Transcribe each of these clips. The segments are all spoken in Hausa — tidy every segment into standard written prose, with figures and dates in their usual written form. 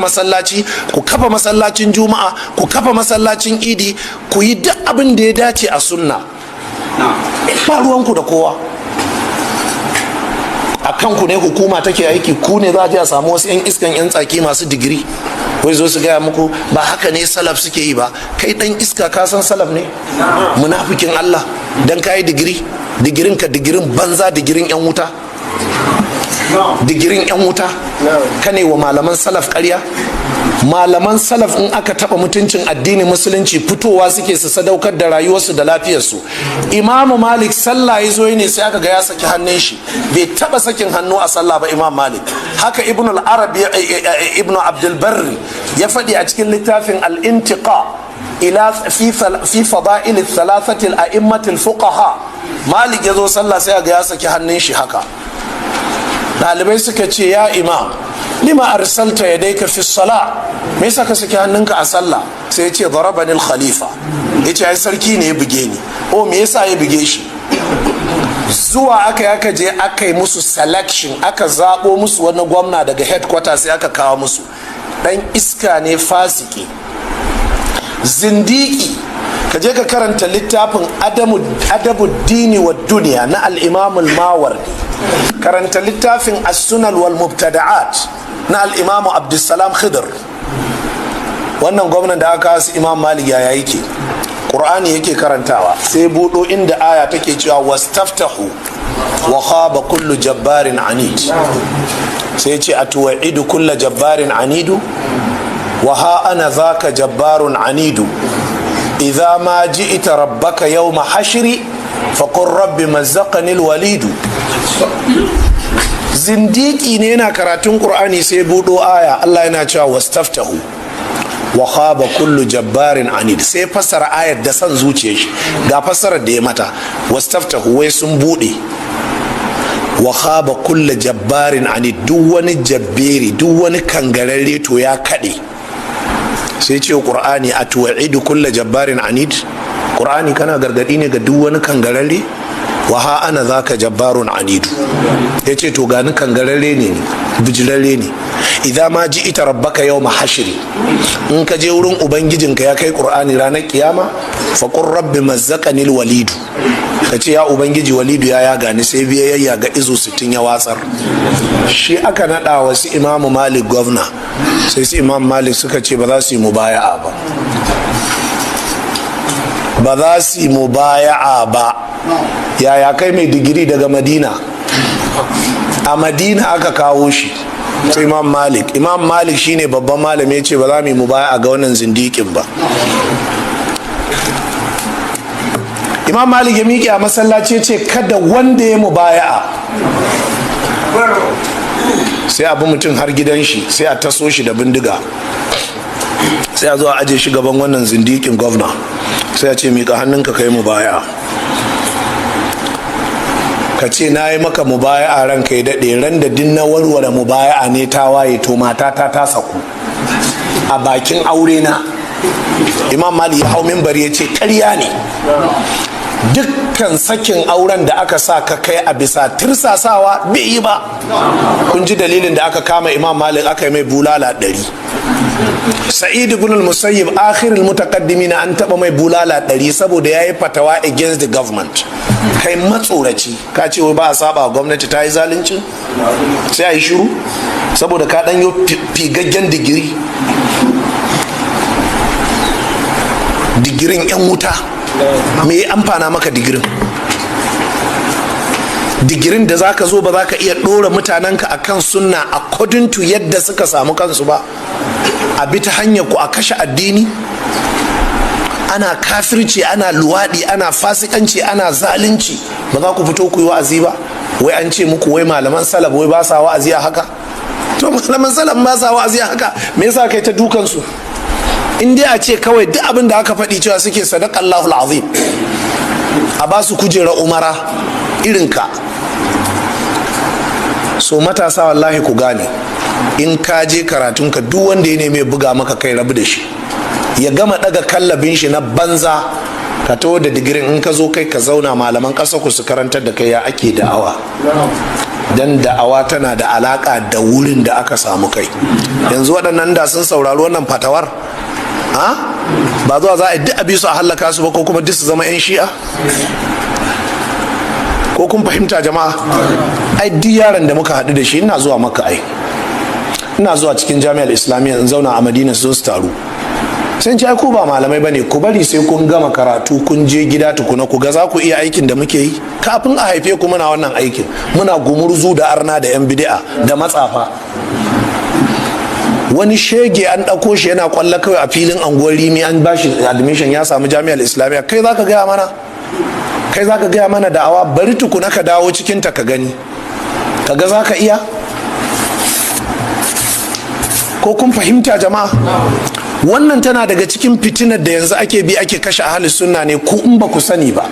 Masallaci, ku kafa masallacin Juma'a, ku kafa masallacin Idi, ku yi duk abin da ya dace a sunna. Ba ruwanku da kowa. A kanku ne hukuma take aiki? Ku ne za a je a samu wasu 'yan iskan, 'yan tsaki masu digiri, wai zo su gaya muku ba haka ne salaf suke yi ba. Kai dan iska, ka san salaf ne? Munafikin Allah, dan kayi digiri, digirin ka digirin banza, digirin 'yan wuta, digirin 'yan wuta. Ka ne wa malaman salaf karya. Malaman salaf, in aka taba mutuncin addinin Musulunci, fitowa suke su sadaukar da rayuwarsu da lafiyarsu. Imamu Malik sallah ya zo ne, sai aka ga ya saki hannun shi. Bai taba sakin hannu a sallah ba, Imam Malik. Haka Ibn al-Arabi, Ibn Abdul Barri ya faɗi a cikin littafin Al-Intiqa ila fi Fada'il Thalathati al-A'immat al-Fuqaha. Malik ya zo sallah, sai ga ya saki hannun shi haka. Ɗalibai suka ce, "Ya Imam, lima arsalta yadayka fi sala? Me yasa ka saki hannunka a sallah?" Sai ya ce, "Darabani khalifa." Ya ce, "Ai sarki ne ya buge ni." O, me yasa ya buge shi? Zuwa aka yi, aka je aka yi musu selection, aka zaɓo musu wani gwamna daga headquarter, sai aka kawo musu. Ɗan iska ne, fasiki, zindiki. Ka je ka karanta littafin Adabu Dini wa Duniya na Al'imamul Mawardi. Karanta littafin As-Sunan wal Mubtada'at na Al'imamu Abdulsalam Khidr. Wannan gwamnan da aka su Imam Malik, yaya yake? Ƙur'ani yake karantawa, sai buɗo inda aya take cewa "Wastaftahu wa khaba kullu jabbarin anid". Sai ce, "Atuwa'idu kulla jabbarin anidu? Wa ha ana zaka jabbarun anidu. Idza ma ji'ita rabbaka yawma hashri, faqur rabbi mazzaqani alwalidu." Zindiki ne, yana karatun Qur'ani sai buɗo aya, Allah yana cewa "Wastaftahu wa khaba kullu jabbarin anid". Sai fassara ayar da san zuciyar shi. Ga fassarar da ya mata: "Wastaftahu", wai sun bude, "wa khaba kullu jabbarin anid", duk wani jabberi, duk wani kangararre to ya kade. Sai ce, "Qur'ani, atuwa'idu kullu jabbarin anid? Qur'ani, kana gargadi ne ga duk wani kangararre? Wa ha ana zaka jabbarun anidu." Ya ce, "To gani, kangararre ne, ni bijirarre ne. Idza ma ji ita rabbaka yawma hashri, in ka je wurin ubangijinka, ya kai Qur'ani, ranar kiyama, fa qur rabbi mazzaqani walidu, ka ce, ya Ubangiji, Walidu ya yaga ni." Sai biya ya ga izo 60 ya watsar. Shi aka nada wa su Imamu Malik gwamna. Sai su Imam Malik suka ce ba za su yi mubaya'a ba, ba za su yi mubaya'a ba. Yaya kai mai digiri daga Madina? A Madina aka kawo shi. Sai Imam Malik, Imam Malik shine babban malami, ya ce ba za mu yi mubaya'a ga wannan zindikin ba. Imam Malik ya miƙe a masallaci ya ce kada wanda ya mubaya'a. Sai abu mutum har gidan shi, sai a taso shi da bindiga, sai a zo a aje shi gaban wannan zindikin gwamna, sai a ce, "Miƙa hannunka kai mubaya'a, ka ce na yi maka mubaya'a. Ranka ya daɗe, ran da din na warware mubaya'a ne ta waye, to matata ta saku a bakin aure na." Imam Malik ya hau mimbari ya ce ƙarya ne, dukkan sakin auren da aka sa ka kai a bisa tirsasawa bai yi ba. Kun ji dalilin da aka kama Imam Malik aka yi mai bulala 100. Sa'id ibn al-Musayyib, akhirul mutaqaddimin, an taba mai bulala 100 saboda yayi fatawa against the government. Kai matsoraci, ka ce wai ba a saba gwamnati, ta yi zalunci sai a yi shiru saboda ka dan yi figaggen digiri, digirin yan wuta. Me ya amfana maka digirin? Digirin da zaka zo ba za ka iya ɗora mutanenka a kan sunna according to yadda suka samu kansu ba. A bi ta hanyar ku a kashe addini, ana kafirci, ana luwaɗi, ana fasikanci, ana zalunci, ba za ku fito ku yi wa'azi ba. Wai an ce muku wai malaman salaf wai ba sa wa'azi a haka. To malaman salaf ba sa wa'azi a haka, me yasa kai ta dukansu? In dai a ce kawai duk abin da aka faɗi cewa suke "Sadaqallahu azim", a ba su kujera umara irinka. So matasa, wallahi ku gane, in ka je karatunka, duk wanda ya neme buga maka kai, rabu da shi, ya gama daga kallabin shi na banza. Ka taho da digirin, in ka zo kai ka zauna, malaman ƙasa ku su karantar da kai ya ake da'awa. Don da'awa tana da alaka da wurin da aka samu kai. Yanzu waɗannan da sun saurari wannan fatawar, ha, ba zuwa za a yi duk abi su a hallaka su ba, ko kuma duk su zama 'yan Shi'a? Ko kun fahimta, jama'a? Ai duk yaron da muka haɗu da shi, ina zuwa Maka, ai ina zuwa cikin Jami'ar Islamiyya in zauna a Madina, su zo su taru, sai ce, ai ku ba malamai bane, ku bari sai kun gama karatu, kun je gida tukuna, ku ga za ku iya aikin da muke yi. Kafin a haife ku muna wannan aikin, muna gumurzu da arna da 'yan bid'a da matsafa. Wani shege an ɗauko shi yana kwalla kawai a filin Anguwar Rimi, an bashi admission, ya samu Jami'ar Islamiyya. Kai za ka gaya mana? Kai za ka gaya mana da'awa? Bari tukuna ka dawo cikinta, ka gani, ka ga za ka iya. Ko kun fahimta, jama'a? Wannan tana daga cikin fitinar da yanzu ake bi ake kashe Ahalis Sunna ne. Ku in ba ku sani ba,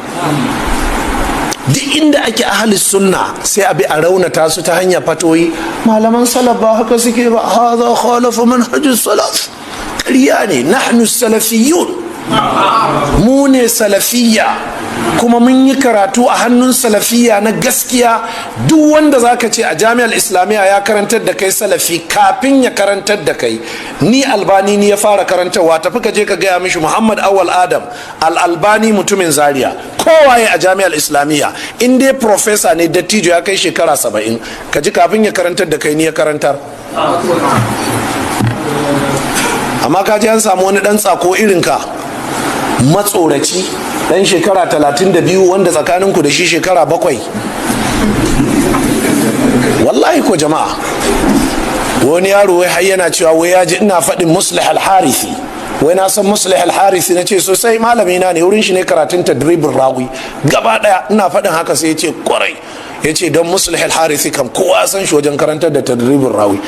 duk inda ake Ahalis Sunna, sai a bi a raunata su ta hanyar fatoyi. Malaman salaf ba haka suke ba, hadha khalafa manhajus salaf. Ƙarya ne. Nahnu salafiyun, mu ne salafiyya, kuma mun yi karatu a hannun salafiyya na gaskiya. Duk wanda zaka ce a Jami'ar Islamiyya ya karantar da kai salafi, kafin ya karantar da kai, ni Albani ni ya fara karantarwa. Tafi ka je ka gaya mishi, Muhammad Awal Adam Al-Albani, mutumin Zaria, kowaye a Jami'ar Islamiyya, in dai professor ne, dattijo, ya kai shekara 70, ka ji, kafin ya karantar da kai, ni ya karantar. Amma ka ji an samu wani dan tsako irinka, matsoraci, dan shekara 32, wanda tsakaninku da shi shekara 7. Wallahi ko jama'a, wani yaro wai har yana cewa wai ya ji ina faɗin Muslih Al-Harithi, wai na san Muslih Al-Harithi. Na ce sosai, malami na ne, wurin shi ne karatun Tadribin Rawi gaba daya. Ina faɗin haka sai ya ce kwarai, ya ce don Muslih Al-Harithi kam kowa san shi wajen karantar da Tadribin Rawi.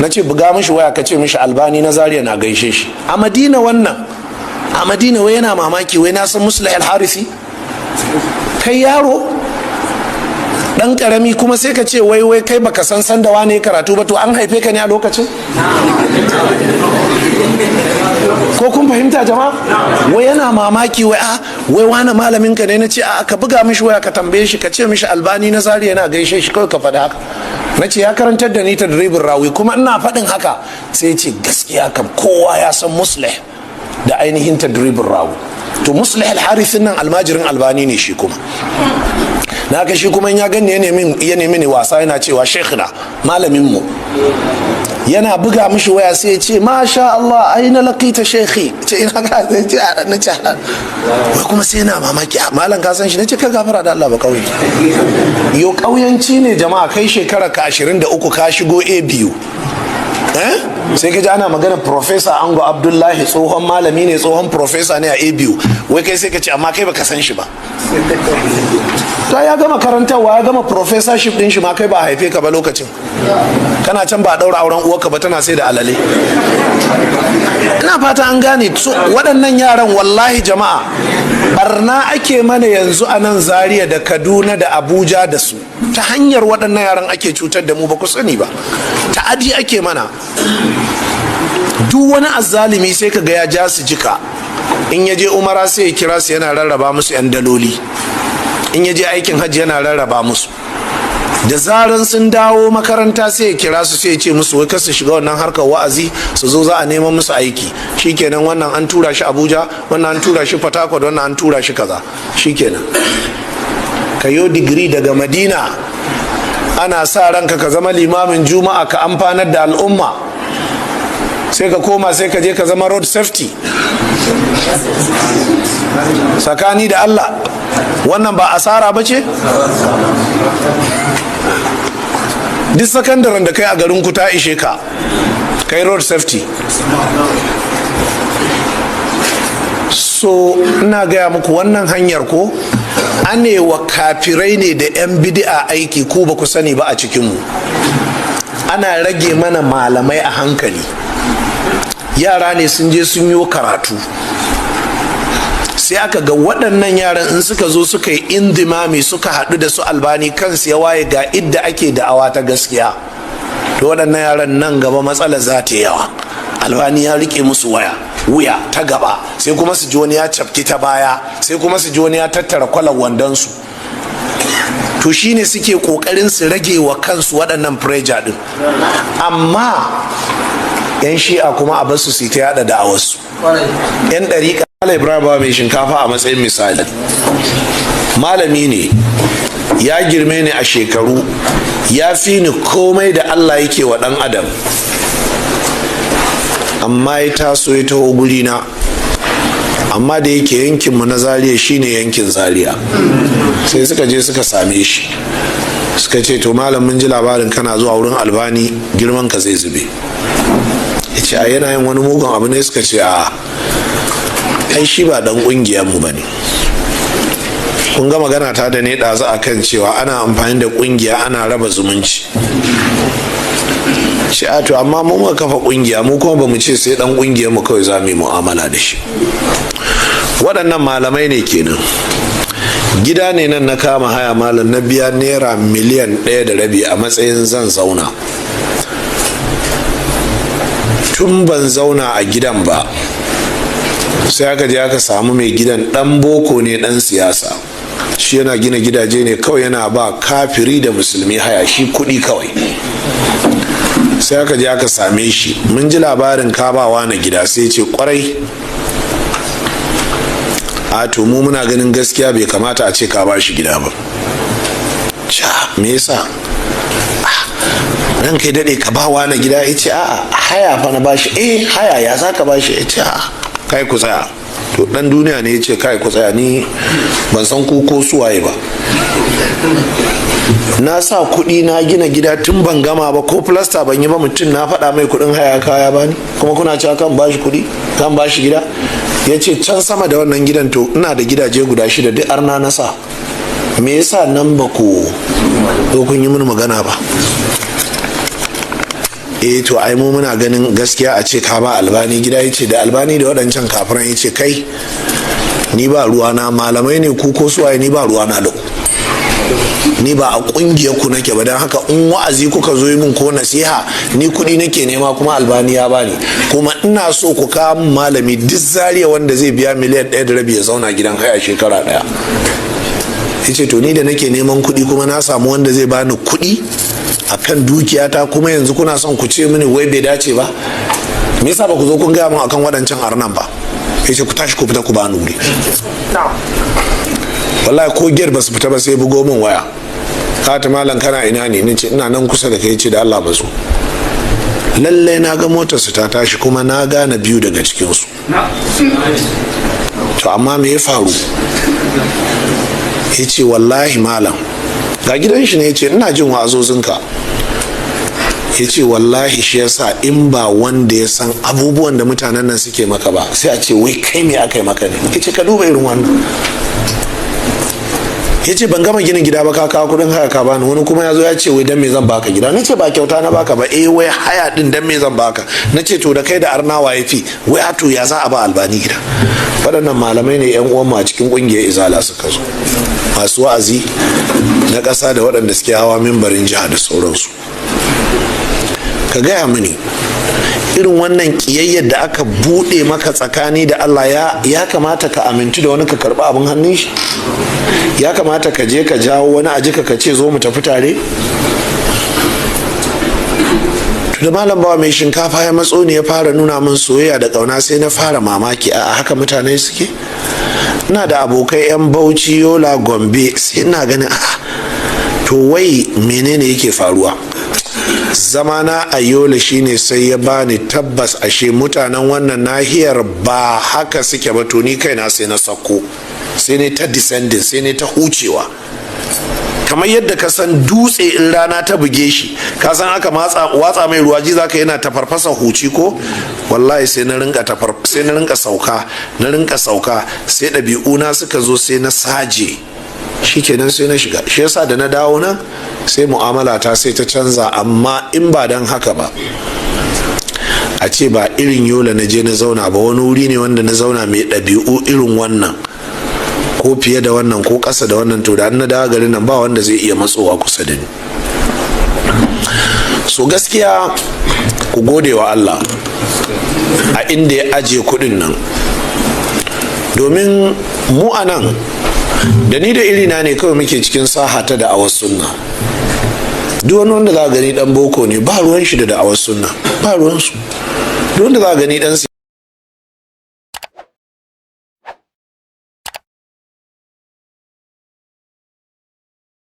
Na ce buga mishi waya, ka ce mishi Albani na Zaria na gaishe shi a Madina. Wannan a Madina, wai yana mamaki wai na san Muslih Al-Harithi. Kai yaro dan karami, kuma sai ka ce wai wai kai baka san san da wane karatu ba. To an haife ka ne a lokacin? Ko kun fahimta, jama'a? Wai yana mamaki, wai a wai wani malamin ka ne? Na ce a ka buga mishi waya, ka tambaye shi, ka ce mishi Albani na Zaria yana gaishe shi. Kawai ka faɗi haka. Na ce ya karantar da ni Tadribin Rawi, kuma ina faɗin haka sai ce gaskiya kam, kowa ya san Muslih da ainihin Tadribin Rawi. To Muslih Al-Harithin nan almajirin Albani ne shi kuma. Na haka shi kuma ya gani ya nemi ni wasa, yana cewa sheikhna, malamin mu. Yana buga mishi waya sai ya ce, "Masha Allah, aina laqita sheikhi?" Ce ina ka ce? Na ce wai kuma sai yana mamaki, malam ka san shi? Na ce ka gafara da Allah, ba kauye. Yo, kauyanci ne jama'a. Kai shekara ka 23, ka shigo a biyu, sai ka ji ana magana Professor Ango Abdullahi, tsohon malami ne, tsohon professor ne a ABU. Wai kai sai ka ce amma kai baka san shi ba. To ya gama karantarwa, ya gama professorship din shi ma, kai ba a haife ka ba lokacin. Kana can ba a daura auren uwarka ba, tana sai da alale. Ina fata an gane. Waɗannan yaran, wallahi jama'a, barna ake mana yanzu a nan Zaria da Kaduna da Abuja da su. Ta hanyar waɗannan yaran ake cutar da mu, ba ku sani ba. Ta'adi ake mana. Duk wani azzalimi sai ka ga ya ja su jika. In ya je umara, sai ya kira su, yana rarraba musu 'yan daloli. In ya je aikin hajji, yana rarraba musu. Da zaran sun dawo makaranta, sai ya kira su, sai ya ce musu wai su shiga wannan harkar wa'azi, su zo za a neman musu aiki. Shikenan, wannan an tura shi Abuja, wannan an tura shi Port, wannan an tura shi kaza. Shikenan, ka yo digiri daga Madina, ana sa ranka ka zama limamin Juma'a, ka amfanar da al'umma, sai ka koma, sai ka je ka zama road safety. Tsakani da Allah, wannan ba asara ba ce? Duk sakandaren da kai a garin ku ta ishe ka kai road safety. So ina gaya muku, wannan hanyar ko anewa kafirai ne da 'yan bidi'a aiki, ku ba ku sani ba. A cikinmu ana rage mana malamai a hankali. Yara ne sun je sun yi karatu, sai aka ga waɗannan yaran in suka zo suka yi indimami, suka haɗu da su Albani, kansu ya waye, ga idda ake da'awa ta gaskiya. To waɗannan yaran nan gaba matsala za ta yawa. Albani ya rike musu waya wuya ta gaba, sai kuma su ji wani ya cafki ta baya, sai kuma su ji wani ya tattara kwalar wandonsu. To To shine suke kokarin su rage wa kansu waɗannan pressure din. Amma 'yan Shi'a kuma a basu su ta yada da'awarsu, 'yan ɗariƙa. Malam Ibrahim Mai Shinkafa a matsayin misali, malami ne, ya girme ni a shekaru, ya fi ni komai da Allah yake wa ɗan adam, amma ya taso ya taho gurina. Amma da yake yankinmu na Zaria shine yankin Zaria, sai suka je suka same shi, suka ce, "To malam, mun ji labarin kana zuwa wurin Albani, girman ka zai zube." Ya ce, "A yana yin wani mugun abu ne?" Suka ce, "A ai shi ba dan kungiyar mu bane." Kun ga magana ta da ne ɗazu a kan cewa ana amfani da kungiya ana raba zumunci. Shi a to, amma mu muka kafa kungiya, mu kuma ba mu ce sai dan kungiyar mu kawai za mu yi mu'amala da shi. Waɗannan malamai ne kenan. Gida ne nan na kama haya, malam, na biya naira miliyan 1.5 a matsayin zan zauna. Tun ban zauna a gidan ba, sai aka je aka samu mai gidan, dan boko ne, dan siyasa. Shi yana gina gidaje ne kawai, yana ba kafiri da musulmi haya, shi kuɗi kawai. Sai aka je aka same shi, "Mun ji labarin kabawa na gida." Sai ce, "Kwarai, a to mu muna ganin gaskiya bai kamata a ce ka ba shi gida ba." Ca, "Me yasa ran kai daɗe ka bawa na gida?" Ya ce, "A'a, haya fa na bashi." "Eh, haya ya za ka bashi?" Ya ce, "A'a, kai ku tsaya." To dan duniya ne. Ya ce, "Kai ku tsaya, ni ban san ku ko suwaye ba. Na sa kuɗi na gina gida, tun ban gama ba, ko plasta ban yi ba, mutum na faɗa mai kuɗin haya kaya bani, kuma kuna cewa kan bashi kuɗi, kan bashi gida." Ya ce, "Can sama da wannan gidan, to ina da gidaje guda shida, duk arna na sa. Me yasa nan ba ku zo kun yi mini magana ba?" "Eh, to ai mu muna ganin gaskiya a ce ka ba Albani gida." Ya ce, "Da Albani da waɗancan kafiran?" Ya ce, "Kai, ni ba ruwana, malamai ne ku ko suwaye, ni ba ruwana da ku, ni ba a kungiyar ku nake ba. Don haka in wa'azi kuka zo yi min ko nasiha, ni kuɗi nake nema, kuma Albani ya bani. Kuma ina so ku kawo min malami duk Zaria wanda zai biya miliyan 1.5 ya zauna gidan haya shekara ɗaya." Ya ce, "To ni da nake neman kuɗi, kuma na samu wanda zai bani kuɗi a kan dukiyata, kuma yanzu kuna son ku ce mini wai bai dace ba. Me yasa ba ku zo kun gaya min akan waɗancan arnan ba?" Ya ce, "Ku tashi ku fita ku bani wuri." Wallahi ko giyar ba su fita ba, sai bugo min waya, "Ka malam, kana ina ne?" Ni ce, "Ina nan kusa da kai." Ce, "Da Allah ba su." Lallai na ga motar su ta tashi, kuma na gane biyu daga cikinsu. To amma me ya faru? Ya ce, "Wallahi malam, ga gidan shi ne." Ya ce, "Ina jin wa'azozinka." Ya ce, "Wallahi shi yasa in ba wanda ya san abubuwan da mutanen nan suke maka ba, sai a ce wai kai me aka yi maka ne." Ya ce, "Ka duba irin wannan." Ya ce, "Ban gama ginin gida ba, ka kawo kudin haya ka bani. Wani kuma ya zo ya ce wai dan me zan baka gida? Na ce ba kyauta na baka ba." "Eh, wai haya din, dan me zan baka?" Na ce, "To da kai da arna waye fi?" "Wai a to ya za a ba Albani gida?" Waɗannan malamai ne, yan uwan mu a cikin ƙungiyar Izala suka zo, masu wa'azi na ƙasa da waɗanda suke hawa mimbarin jiha da sauransu. Ka gaya mini, irin wannan ƙiyayyar da aka buɗe maka, tsakani da Allah, ya kamata ka amintu da wani ka karɓi abin hannun shi? Ya kamata ka je ka jawo wani a jika ka ce, "Zo mu tafi tare"? To da Malam Bawa Mai Shinkafa ya matso ne ya fara nuna min soyayya da ƙauna, sai na fara mamaki, a haka mutane suke. Ina da abokai 'yan Bauchi, Yola, Gombe, sai ina ganin, a to wai menene yake faruwa? Zamana a Yola shine sai ya bani tabbas, ashe mutanen wannan nahiyar ba haka suke ba. To ni kaina sai na sako, sai ne ta descending, sai ne ta hucewa, kamar yadda ka san dutse in rana ta buge shi, ka san aka watsa mai ruwa, ji zaka yana tafarfasa huci ko? Wallahi sai na rinka sauka, na rinka sauka, sai ɗabi'una suka zo, sai na saje, shikenan sai na shiga. Shi yasa da na dawo nan, sai mu'amala ta sai ta canza. Amma in ba don haka ba, a ce ba irin Yola na je na zauna ba, wani wuri ne wanda na zauna mai ɗabi'u irin wannan ko fiye da wannan ko ƙasa da wannan, to da na dawo garin nan, ba wanda zai iya matsowa kusa da ni. So gaskiya ku gode wa Allah a inda ya ajiye kuɗin nan, domin mu a nan Da ni da irina ne kawai muke cikin saha ta da'awar sunna. Duk wani wanda za a gani dan boko ne, ba ruwan shi da da'awar sunna, ba ruwan su. Duk wanda za a gani dan